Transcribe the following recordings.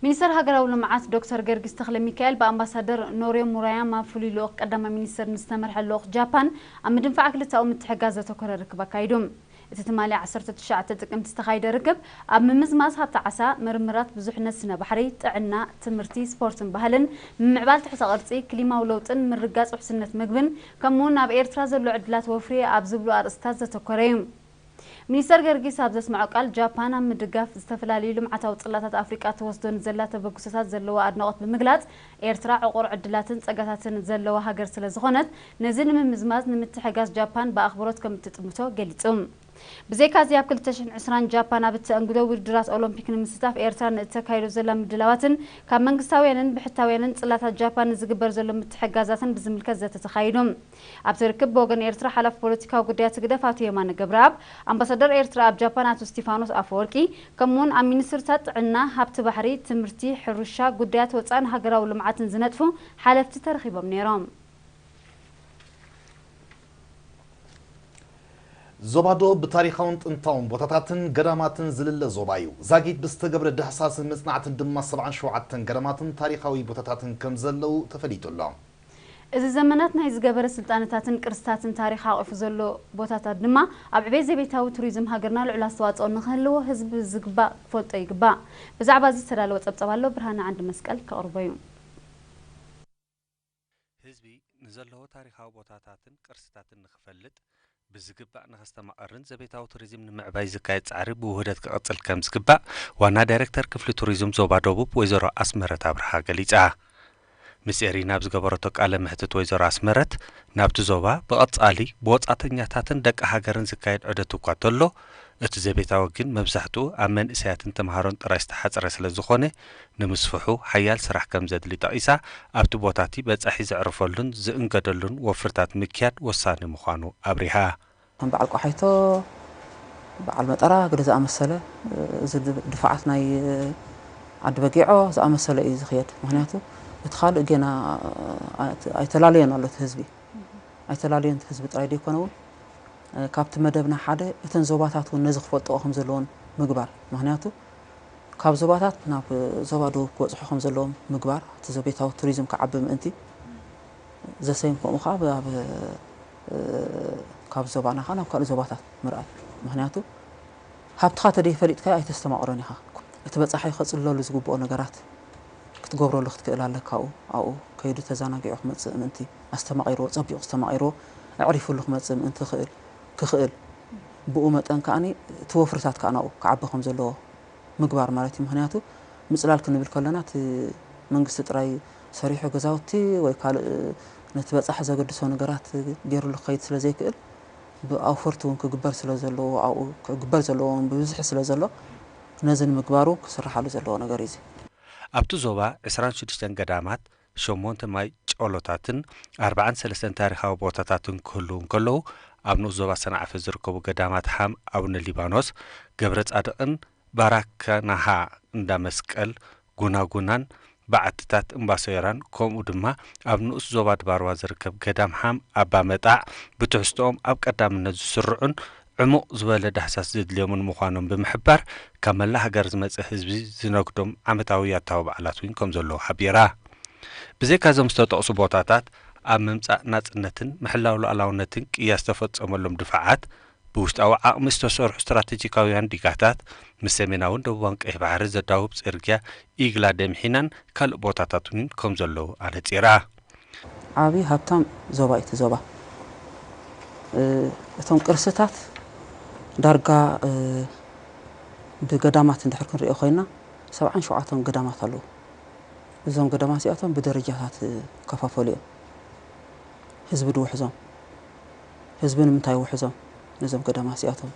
ሚኒስተር ሃገራዊ ልምዓት ዶክተር ገርጊስ ተኽለሚካኤል ብኣምባሳደር ኖሪዮ ሙራያማ ፍሉይ ልኡኽ ቀዳማይ ሚኒስተር ንዝተመርሐ ልኡኽ ጃፓን ኣብ ምድንፋዕ ክልተኣዊ ምትሕግጋዝ ዘተኮረ ርክብ ኣካይዱ። እቲ ትማሊ ዓሰርተ ትሽዓተ ጥቅምቲ ዝተኻየደ ርክብ ኣብ ምምዝማዝ ሃብቲ ዓሳ፣ ምርምራት ብዙሕነት ስነ ባሕሪ፣ ጥዕና፣ ትምህርቲ፣ ስፖርትን ባህልን፣ ምምዕባል ትሕተ ቅርጺ፣ ክሊማዊ ለውጥን ምርጋጽ ውሕስነት ምግብን ከምኡውን ኣብ ኤርትራ ዘሎ ዕድላት ወፍሪ ኣብ ዝብሉ ኣርእስታት ዘተኮረ እዩ። ሚኒስተር ገርጊስ ኣብ ዘስምዖ ቃል፣ ጃፓን ኣብ ምድጋፍ ዝተፈላለዩ ልምዓታዊ ጽላታት ኣፍሪቃ ትወስዶ ንዘላ ተበግሶታት ዘለዎ ኣድናቖት ብምግላጽ፣ ኤርትራ ዕቑር ዕድላትን ጸጋታትን ዘለዋ ሃገር ስለ ዝኾነት፣ ነዚ ንምምዝማዝ ንምትሕጋዝ ጃፓን ብኣኽብሮት ከም እትጥምቶ ገሊጹ። ብዘይካዚ ኣብ ክልተ ሽሕን ዕስራን ጃፓን ኣብ እተኣንግዶ ውድድራት ኦሎምፒክ ንምስታፍ ኤርትራ ንእተካይዶ ዘላ ምድላዋትን ካብ መንግስታውያንን ብሕታውያንን ጽላታት ጃፓን ንዝግበር ዘሎ ምትሕጋዛትን ብዝምልከት ዘተ ተኻይዱ። ኣብቲ ርክብ ብወገን ኤርትራ ሓላፊ ፖለቲካዊ ጉዳያት ህግደፍ ኣቶ የማነ ገብረኣብ፣ ኣምባሳደር ኤርትራ ኣብ ጃፓን ኣቶ እስቲፋኖስ ኣፈወርቂ፣ ከምኡውን ኣብ ሚኒስትርታት ጥዕና፣ ሃብቲ ባሕሪ፣ ትምህርቲ፣ ሕርሻ፣ ጉዳያት ወጻእን ሃገራዊ ልምዓትን ዝነጥፉ ሓለፍቲ ተረኺቦም ነይሮም። ዞባ ዶብ ብታሪኻውን ጥንታውን ቦታታትን ገዳማትን ዝልለ ዞባ እዩ። ዛጊት ብዝተገብረ ዳህሳስን ምጽናዕትን ድማ ሰብዓን ሸውዓተን ገዳማትን ታሪኻዊ ቦታታትን ከም ዘለዉ ተፈሊጡ ኣሎ። እዚ ዘመናት ናይ ዝገበረ ስልጣነታትን ቅርስታትን ታሪኽ ሓቒፉ ዘሎ ቦታታት ድማ ኣብ ዕቤት ዘቤታዊ ቱሪዝም ሃገርና ልዑል ኣስተዋጽኦ ንኽህልዎ ህዝቢ ዝግባእ ክፈልጦ ይግባእ። ብዛዕባ እዚ ዝተዳለወ ጸብጸብ ኣሎ፣ ብርሃነ ዓንዲ መስቀል ከቕርቦ እዩ። ህዝቢ ንዘለዎ ታሪኻዊ ቦታታትን ቅርስታትን ንኽፈልጥ ብዝግባእ ንኸስተማቐርን ዘቤታዊ ቱሪዝም ንምዕባይ ዝካየድ ጻዕሪ ብውህደት ክቕጽል ከም ዝግባእ ዋና ዳይሬክተር ክፍሊ ቱሪዝም ዞባ ደቡብ ወይዘሮ ኣስመረት ኣብርሃ ገሊጻ። ምስ ኤሪና ኣብ ዝገበረቶ ቃለ መሕትት ወይዘሮ ኣስመረት፣ ናብቲ ዞባ ብቐጻሊ ብወጻእተኛታትን ደቂ ሃገርን ዝካየድ ዑደት እኳ እንተሎ፣ እቲ ዘቤታዊ ግን መብዛሕትኡ ኣብ መንእሰያትን ተምሃሮን ጥራይ ዝተሓጽረ ስለ ዝኾነ፣ ንምስፍሑ ሓያል ስራሕ ከም ዘድሊ ጠቒሳ፣ ኣብቲ ቦታ እቲ በጻሒ ዘዕርፈሉን ዝእንገደሉን ወፍርታት ምክያድ ወሳኒ ምዃኑ ኣብሪሃ። ከም በዓል ቆሓይቶ፣ በዓል መጠራ፣ ገለ ዝኣመሰለ፣ እዚ ድፋዓት ናይ ዓዲ በጊዖ ዝኣመሰለ እዩ ዝኽየድ። ምኽንያቱ እቲ ካልእ ጌና ኣይተላለዮን ኣሎ እቲ ህዝቢ። ኣይተላለዮን እቲ ህዝቢ ጥራይ ዘይኮነ እውን ካብቲ መደብና ሓደ እተን ዞባታት እውን ነዚ ክፈልጥኦ ከም ዘለዎን ምግባር። ምኽንያቱ ካብ ዞባታት ናብ ዞባ ደቡብ ክበፅሑ ከም ዘለዎም ምግባር፣ እቲ ዘቤታዊ ቱሪዝም ክዓቢ ምእንቲ። ዘሰይም ከምኡ ከዓ ኣብ ካብ ዞባና ከዓ ናብ ካልእ ዞባታት ምርኣይ። ምኽንያቱ ሃብትኻ ተደይፈሊጥካዮ ኣይተስተማቕሮን ኢኻ። እቲ በፃሒ ከፅልለሉ ዝግብኦ ነገራት ክትገብረሉ ክትክእል ኣለካ። ኣብኡ ኣብኡ ከይዱ ተዘናጊዑ ክመፅእ ምእንቲ፣ ኣስተማቒርዎ፣ ፀቢቑ ኣስተማቒርዎ ኣዕሪፉሉ ክመፅእ ምእንቲ ክእል ክኽእል ብኡ መጠን ከዓኒ እቲ ወፍርታት ከዓ ናብኡ ክዓቢ ከም ዘለዎ ምግባር ማለት እዩ። ምኽንያቱ ምፅላል ክንብል ከለና እቲ መንግስቲ ጥራይ ሰሪሑ ገዛውቲ ወይ ካልእ ነቲ በፃሒ ዘገድሶ ነገራት ገይሩሉ ክኸይድ ስለ ዘይክእል ብኣውፈርቲ እውን ክግበር ስለ ዘለዎ ኣብኡ ክግበር ዘለዎ እውን ብብዝሒ ስለ ዘሎ ነዚ ንምግባሩ ክስርሓሉ ዘለዎ ነገር እዩ። ኣብቲ ዞባ ዕስራን ሽዱሽተን ገዳማት፣ ሸሞንተ ማይ ጨሎታትን ኣርባዓን ሰለስተን ታሪኻዊ ቦታታትን ክህልዉ እንከለዉ፣ ኣብ ንኡስ ዞባ ሰንዓፈ ዝርከቡ ገዳማት ሃም ኣቡነ ሊባኖስ፣ ገብረ ጻድቕን ባራካናሃ እንዳ መስቀል፣ ጉናጉናን በዓትታት እምባሶይራን፣ ከምኡ ድማ ኣብ ንኡስ ዞባ ድባርዋ ዝርከብ ገዳም ሃም ኣባ መጣዕ ብትሕዝቶኦም ኣብ ቀዳምነት ዝስርዑን ዕሙቕ ዝበለ ዳህሳስ ዘድልዮምን ምዃኖም ብምሕባር፣ ካብ መላእ ሃገር ዝመጸ ህዝቢ ዝነግዶም ዓመታዊ ያታዊ በዓላት እውን ከም ዘለዉ ሓቢራ። ብዘይካ እዞም ዝተጠቕሱ ቦታታት፣ ኣብ ምምጻእ ናጽነትን ምሕላው ሉዓላውነትን ቅያ ዝተፈጸመሎም ድፋዓት፣ ብውሽጣዊ ዓቕሚ ዝተሰርሑ ስትራተጂካውያን ዲጋታት፣ ምስ ሰሜናውን ደቡባውን ቀይሕ ባሕሪ ዘዳውብ ጽርግያ ኢግላ ደምሒናን ካልእ ቦታታት እውን ከም ዘለዉ ኣነጺራ። ዓቢ ሃብታም ዞባ እዩ እቲ ዞባ። እቶም ቅርስታት ዳርጋ ብገዳማት እንድሕር ክንሪኦ ኮይና ሰብዓን ሸውዓተን ገዳማት ኣለዉ። እዞም ገዳማት እዚኣቶም ብደረጃታት ይከፋፈሉ እዮም። ህዝቢ ድውሕዞም፣ ህዝቢ ንምንታይ ውሕዞም ነዞም ገዳማት እዚኣቶም?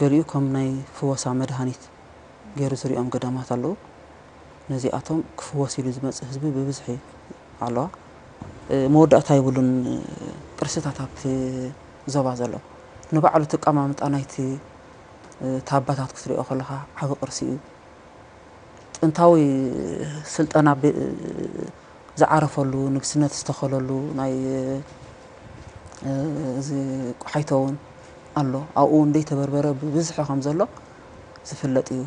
ገሊኡ ከም ናይ ፍወሳ መድሃኒት ገይሩ ዝሪኦም ገዳማት ኣለዉ። ነዚኣቶም ክፍወስ ኢሉ ዝመጽእ ህዝቢ ብብዝሒ ኣለዋ። መወዳእታ የብሉን ቅርስታት ኣብቲ ዞባ ዘሎ። ንባዕሉ እቲ ኣቀማምጣ ናይቲ እቲ ኣባታት ክትሪኦ ከለኻ ዓቢ ቅርሲ እዩ። ጥንታዊ ስልጠና ዝዓረፈሉ፣ ንግስነት ዝተኸለሉ፣ ናይ እዚ ቆሓይቶ እውን ኣሎ። ኣብኡ እውን ዘይተበርበረ ብብዝሒ ከም ዘሎ ዝፍለጥ እዩ።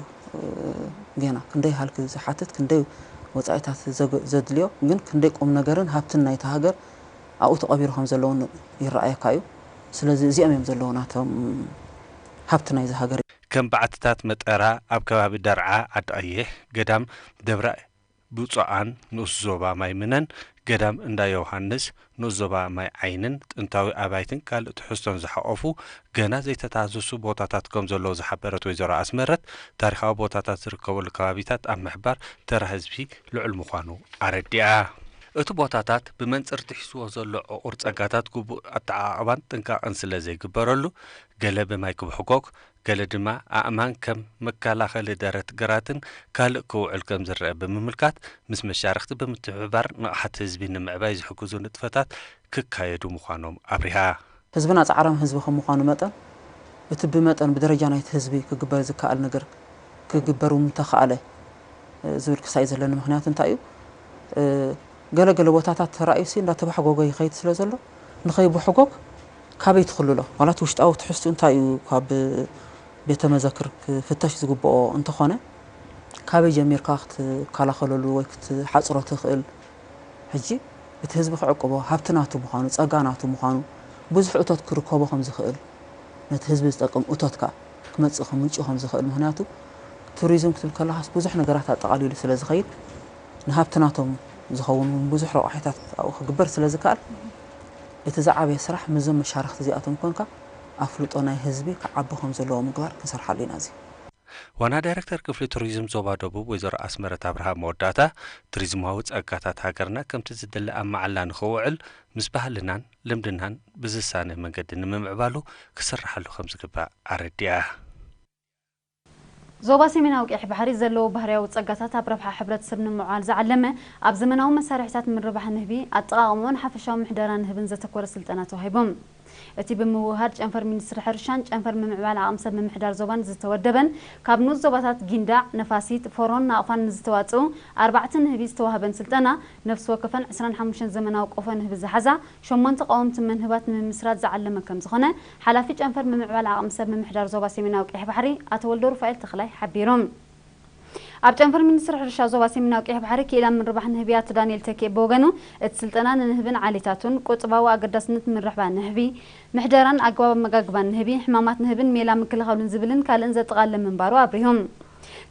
ጌና ክንደይ ሃልኪ ዝሓትት፣ ክንደይ ወጻኢታት ዘግ-፣ ዘድልዮ፣ ግን ክንደይ ቁም ነገርን ሃብትን ናይቲ ሃገር ኣብኡ ተቐቢሩ ከም ዘለውን ይረኣየካ እዩ። ስለዚ እዚኦም እዮም ዘለዉ ናቶም ሃብቲ ናይዚ ሃገር። ከም በዓትታት መጠራ ኣብ ከባቢ ደርዓ፣ ዓዲ ቀይሕ፣ ገዳም ደብረ ብፁዓን፣ ንኡስ ዞባ ማይ ምነን፣ ገዳም እንዳ ዮሃንስ፣ ንኡስ ዞባ ማይ ዓይንን፣ ጥንታዊ ኣባይትን ካልእ ትሕዝቶን ዝሓቆፉ ገና ዘይተታህዘሱ ቦታታት ከም ዘለዉ ዝሓበረት ወይዘሮ ኣስመረት፣ ታሪኻዊ ቦታታት ዝርከበሉ ከባቢታት ኣብ ምሕባር ተራ ህዝቢ ልዑል ምዃኑ ኣረዲኣ። እቲ ቦታታት ብመንጽር ትሒዝዎ ዘሎ ዕቑር ጸጋታት ግቡእ ኣተዓቓቕባን ጥንቃቐን ስለ ዘይግበረሉ፣ ገለ ብማይ ክብሕጎግ፣ ገለ ድማ ኣእማን ከም መከላኸሊ ደረት ግራትን ካልእ ክውዕል ከም ዝረአ ብምምልካት፣ ምስ መሻርኽቲ ብምትሕብባር ንቕሓት ህዝቢ ንምዕባይ ዝሕግዙ ንጥፈታት ክካየዱ ምዃኖም ኣብሪሃ። ህዝብና ጻዕራም ህዝቢ ከም ምዃኑ መጠን፣ እቲ ብመጠን ብደረጃ ናይቲ ህዝቢ ክግበር ዝከኣል ነገር ክግበር እውን ምተኻእለ፣ እ፣ ዝብል ክሳይ ዘለኒ። ምኽንያቱ እንታይ እዩ? እ፣ ገለ ገለ ቦታታት ተራእዩሲ እንዳተባሕጎገ ይኸይድ ስለ ዘሎ፣ ንኸይብሕጎግ ካበይ ትኽልሎ? ዋላ እቲ ውሽጣዊ ትሕዝቱ እንታይ እዩ? ካብ ቤተ መዘክር ክፍተሽ ዝግብኦ እንተኾነ፣ ካበይ ጀሚርካ ክትከላኸለሉ ወይ ክትሓጽሮ ትኽእል? ሕጂ እቲ ህዝቢ ክዕቅቦ፣ ሃብቲ ናቱ ምዃኑ፣ ጸጋ ናቱ ምዃኑ፣ ብዙሕ እቶት ክርከቦ ከም ዝኽእል፣ ነቲ ህዝቢ ዝጠቅም እቶት ከኣ ክመጽእ፣ ከምንጩ ከም ዝኽእል። ምኽንያቱ ቱሪዝም ክትብል ከለኻስ ብዙሕ ነገራት ኣጠቓሊሉ ስለ ዝኸይድ፣ ንሃብቲ ናቶም ዝኸውን እውን ብዙሕ ረቋሒታት ኣብኡ ክግበር ስለ ዝከኣል፣ እቲ ዝዓበየ ስራሕ ምስዞም መሻርኽቲ እዚኣቶም ኮንካ ኣፍልጦ ናይ ህዝቢ ክዓቢ ከም ዘለዎ ምግባር ክንሰርሓሉ ኢና። እዚ ዋና ዳይሬክተር ክፍሊ ቱሪዝም ዞባ ደቡብ ወይዘሮ ኣስመረት ኣብርሃ መወዳእታ፣ ቱሪዝማዊ ጸጋታት ሃገርና ከምቲ ዝድለ ኣብ መዓላ ንኽውዕል ምስ ባህልናን ልምድናን ብዝሳነ መንገዲ ንምምዕባሉ ክስርሓሉ ከም ዝግባእ ኣረዲኣ። ዞባ ሰሜናዊ ቀይሕ ባሕሪ ዘለዎ ባህርያዊ ጸጋታት ኣብ ረብሓ ሕብረተሰብ ንምውዓል ዝዓለመ፣ ኣብ ዘመናዊ መሳርሒታት ምርባሕ ንህቢ ኣጠቓቕምኦን ሓፈሻዊ ምሕደራ ንህብን ዘተኮረ ስልጠና ተዋሂቡ። እቲ ብምውህሃድ ጨንፈር ሚኒስትሪ ሕርሻን ጨንፈር ምምዕባል ዓቕሚ ሰብ ምምሕዳር ዞባን ዝተወደበን፣ ካብ ንኡስ ዞባታት ጊንዳዕ፣ ነፋሲት፣ ፎሮን ናቕፋን ንዝተዋጽኡ ኣርባዕተ ንህቢ ዝተዋህበን ስልጠና፣ ነፍሲ ወከፈን ዕስራን ሓሙሽተን ዘመናዊ ቆፎ ንህቢ ዝሓዛ ሸሞንተ ቀወምቲ መንህባት ንምምስራት ዝዓለመ ከም ዝኾነ፣ ሓላፊ ጨንፈር ምምዕባል ዓቕሚ ሰብ ምምሕዳር ዞባ ሰሜናዊ ቀይሕ ባሕሪ ኣቶ ወልደ ሩፋኤል ተኽላይ ሓቢሩ። ኣብ ጨንፈር ሚኒስትሪ ሕርሻ ዞባ ሰሜናዊ ቀይሕ ባሕሪ ክኢላ ምርባሕ ንህቢ ኣቶ ዳንኤል ተኪኤ ብወገኑ፣ እቲ ስልጠና ንንህብን ዓሌታቱን፣ ቁጠባዊ ኣገዳስነት ምርሕባ ንህቢ፣ ምሕደራን ኣገባብ ኣመጋግባን ንህቢ፣ ሕማማት ንህብን ሜላ ምክልኻሉን ዝብልን ካልእን ዘጠቓለለ ምንባሩ ኣብሪሁ።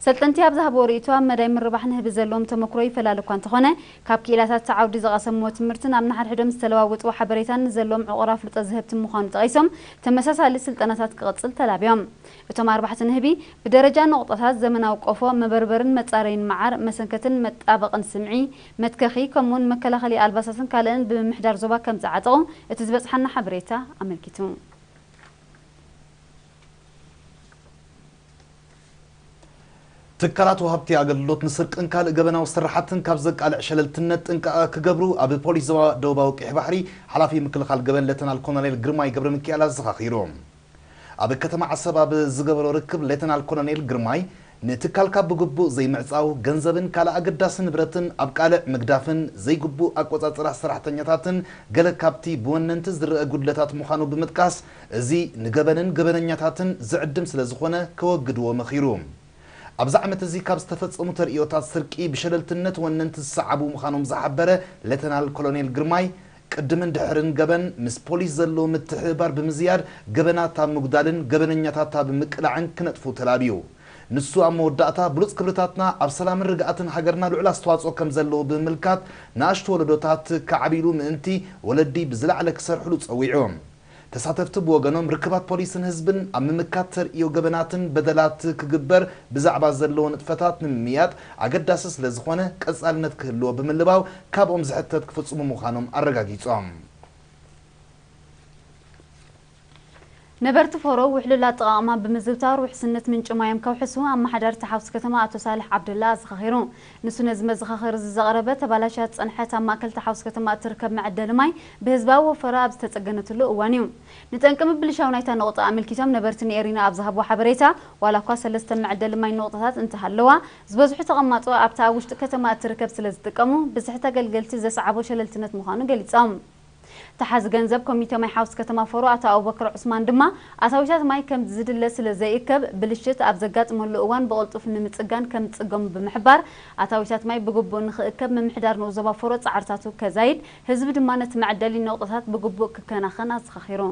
ሰልጠንቲ ኣብ ዝሃብዎ ርእይቶ፣ ኣብ መዳይ ምርባሕ ንህቢ ዘለዎም ተመክሮ ይፈላለ እኳ እንተኾነ፣ ካብ ክኢላታት እቲ ዓውዲ ዝቐሰምዎ ትምህርትን ኣብ ንሓድሕዶም ዝተለዋወጥዎ ሓበሬታን ንዘለዎም ዕቑር ኣፍልጦ ዝህብ ምዃኑ ጠቒሶም፣ ተመሳሳሊ ስልጠናታት ክቕጽል ተላብዮም። እቶም ኣርባዕተ ንህቢ ብደረጃ ነቑጣታት፣ ዘመናዊ ቆፎ፣ መበርበርን መጻረይን መዓር፣ መሰንከትን መጣበቕን ስምዒ፣ መትከኺ፣ ከምኡውን መከላኸሊ ኣልባሳትን ካልእን ብምምሕዳር ዞባ ከም ዝዓጠቑ እቲ ዝበጽሓና ሓበሬታ ኣመልኪቱ። ትካላት ወሃብቲ ኣገልግሎት ንስርቅን ካልእ ገበናዊ ስራሓትን ካብ ዘቃልዕ ሸለልትነት ጥንቃቐ ክገብሩ ኣብ ፖሊስ ዞባ ደቡባዊ ቀይሕ ባሕሪ ሓላፊ ምክልኻል ገበን ሌተናል ኮሎኔል ግርማይ ገብረ ሚካኤል ኣዘኻኺሩ። ኣብ ከተማ ዓሰብ ኣብ ዝገበሮ ርክብ ሌተናል ኮሎኔል ግርማይ ንትካልካ ብግቡእ ዘይምዕጻው፣ ገንዘብን ካልእ ኣገዳሲ ንብረትን ኣብ ቃልዕ ምግዳፍን ዘይግቡእ ኣቆጻጽራ ሰራሕተኛታትን ገለ ካብቲ ብወነንቲ ዝረኣ ጉድለታት ምዃኑ ብምጥቃስ፣ እዚ ንገበንን ገበነኛታትን ዝዕድም ስለ ዝኾነ ከወግድዎ መኺሩ። ኣብዚ ዓመት እዚ ካብ ዝተፈጸሙ ተርእዮታት ስርቂ ብሸለልትነት ወነንቲ ዝሰዓቡ ምዃኖም ዝሓበረ ሌተናል ኮሎኔል ግርማይ፣ ቅድምን ድሕርን ገበን ምስ ፖሊስ ዘሎ ምትሕብባር ብምዝያድ ገበናት ኣብ ምጉዳልን ገበነኛታት ኣብ ምቅላዕን ክነጥፉ ተላብዩ። ንሱ ኣብ መወዳእታ ብሉጽ ክብርታትና ኣብ ሰላምን ርግኣትን ሃገርና ልዑል ኣስተዋጽኦ ከም ዘለዎ ብምምልካት ንኣሽቱ ወለዶታት ከዓብይሉ ምእንቲ ወለዲ ብዝለዓለ ክሰርሕሉ ጸዊዑ። ተሳተፍቲ ብወገኖም ርክባት ፖሊስን ህዝብን ኣብ ምምካት ተርእዮ ገበናትን በደላት ክግበር ብዛዕባ ዘለዎ ንጥፈታት ንምምያጥ ኣገዳሲ ስለ ዝኾነ ቀጻልነት ክህልዎ ብምልባው ካብኦም ዝሕተት ክፍጽሙ ምዃኖም ኣረጋጊጾም። ነበርቲ ፎሮ ውሕሉል ኣጠቓቕማ ብምዝውታር ውሕስነት ምንጪ ማዮም ከውሕሱ ኣመሓዳሪ እቲ ሓውሲ ከተማ ኣቶ ሳልሕ ዓብደላ ኣዘኻኺሩ። ንሱ ነዚ መዘኻኸሪ እዚ ዘቕረበ፣ ተባላሽያ ዝጸንሐት ኣብ ማእከል እቲ ሓውሲ ከተማ እትርከብ መዐደሊ ማይ ብህዝባዊ ወፈራ ኣብ ዝተጸገነትሉ እዋን እዩ። ንጠንቂ ምብልሻው ናይታ ነቑጣ ኣመልኪቶም ነበርቲ ንኤሪና ኣብ ዝሃብዎ ሓበሬታ፣ ዋላ እኳ ሰለስተ መዐደሊ ማይ ነቑጣታት እንተሃለዋ፣ ዝበዝሑ ተቐማጦ ኣብታ ኣብ ውሽጢ ከተማ እትርከብ ስለ ዝጥቀሙ፣ ብዝሒ ተገልገልቲ ዘስዓቦ ሸለልትነት ምዃኑ ገሊጾም። ተሓዚ ገንዘብ ኮሚቴ ማይ ሓውስ ከተማ ፈሮ ኣቶ ኣቡበክር ዑስማን ድማ ኣታዊታት ማይ ከም ዝድለ ስለ ዘይእከብ ብልሽት ኣብ ዘጋጥመሉ እዋን ብቕልጡፍ ንምፅጋን ከም ዝፅገሙ ብምሕባር ኣታዊታት ማይ ብግቡእ ንኽእከብ ምምሕዳር ንኡስ ዞባ ፈሮ ፃዕርታቱ ከዛይድ ህዝቢ ድማ ነቲ መዐደሊ ነቑጣታት ብግቡእ ክከናኸን ኣዘኻኺሩ።